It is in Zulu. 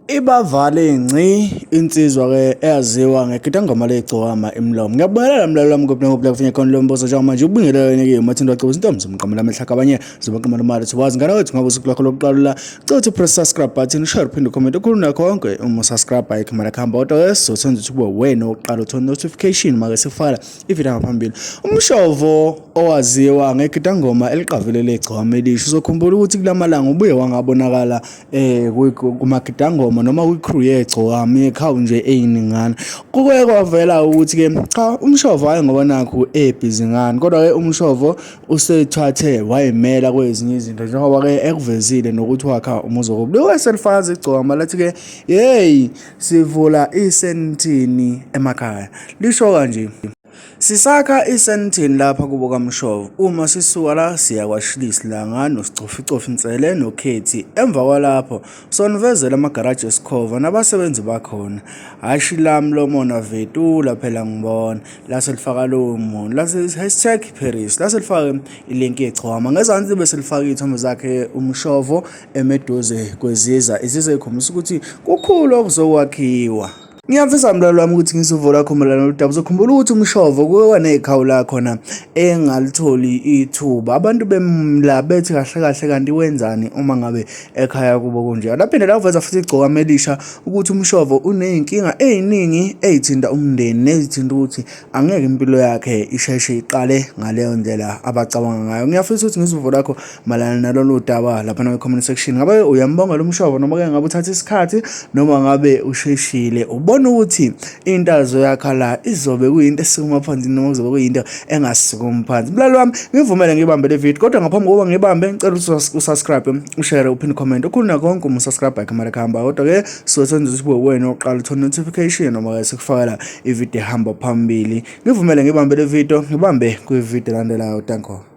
Ibavale ngci insizwa-ke eyaziwa ngegidangoma legcokama imlomo. Ngiyabingelela mlaleli wami kuphi nakuphi la kufinye khona lo mbuzo njengamanje ubingelele-ke uMathindi wacebo izintombi zomqamela amehlo akhe abanye zibaqamela imali thiwazi ngane wethu ngabe usuku lwakho lokuqala la cela ukuthi press subscribe button share uphinde ucomment ukhulu nakho konke uma usubscribe ayikho imali akuhamba kodwa-ke sizothanda ukuthi kube wena oqala uthole notification make sifaka ividiyo ngaphambili. Umshovo owaziwa ngegidangoma eliqavile legcokama elisha uzokhumbula ukuthi kulamalanga ubuye wangabonakala eh kumagidangoma noma kwi-crew yegcokama yekhawu nje eyiningana. Kuke kwavela ukuthi ke cha umshovo hayi ngoba nakhu ebhizi ngani kodwa ke umshovo usethathe wayimela kwezinye izinto njengoba ke ekuvezile nokuthi wakha umuzi wokuba liweselifakaza igcokama lathi ke hey sivula isentini emakhaya lisho kanje. Sisakha iSandton lapha kubo kaMshovo. Uma sisuka la siya kwaShilisi Langa noSicoficofi Nsele noKhethi. Emva kwalapho sonivezela amagaraji esikhova nabasebenzi bakhona. Hhashi lami lomona vetula phela ngibona. Lase lifaka lowo muntu. Lase hashtag Paris. Lase lifaka ilinki yechoma. Ngezansi bese lifaka iy'thombe zakhe uMshovo emeduze kweziza. Iziza ey'khombisa ukuthi kukhulu okuzokwakhiwa. Ngiyafisa mlaleli wami ukuthi ngisuvo lakho mayelana noludaba. Uzokhumbula ukuthi umshovo kuke waney'khawu la khona engalitholi ithuba. Abantu bemla bethi kahle kahle kanti wenzani uma ngabe ekhaya kubo kunje. Laphinde laveza futhi igcokama elisha ukuthi umshovo uney'nkinga ey'ningi ey'thinta umndeni nezithinta ukuthi angeke impilo yakhe isheshe iqale ngaleyo ndlela abacabanga ngayo. Ngiyafisa ukuthi ngizwe uvo lakho mayelana nalolu daba laphana kwi-comment section. Ngabe uyambonga lo mshovo noma ke ngabe uthatha isikhathi noma ngabe usheshile ubona ukuthi into azoyakha la izobe kuyinto esukuma phansi noma kuzobe kuyinto engasukumi phansi. Mlaleli wami ngivumele ngibambe le video kodwa ngaphambi kokuba ngibambe ngicela ukuthi usubscribe, ushare, uphinde comment. Ukhulu nakho konke uma usubscribe ayikho imali ekuhamba kodwa ke suke senza ukuthi kube wena oqala uthola notification noma ke sikufakela ividiyo ehamba phambili. Ngivumele ngibambe le video, ngibambe kwividiyo elandelayo. Danko.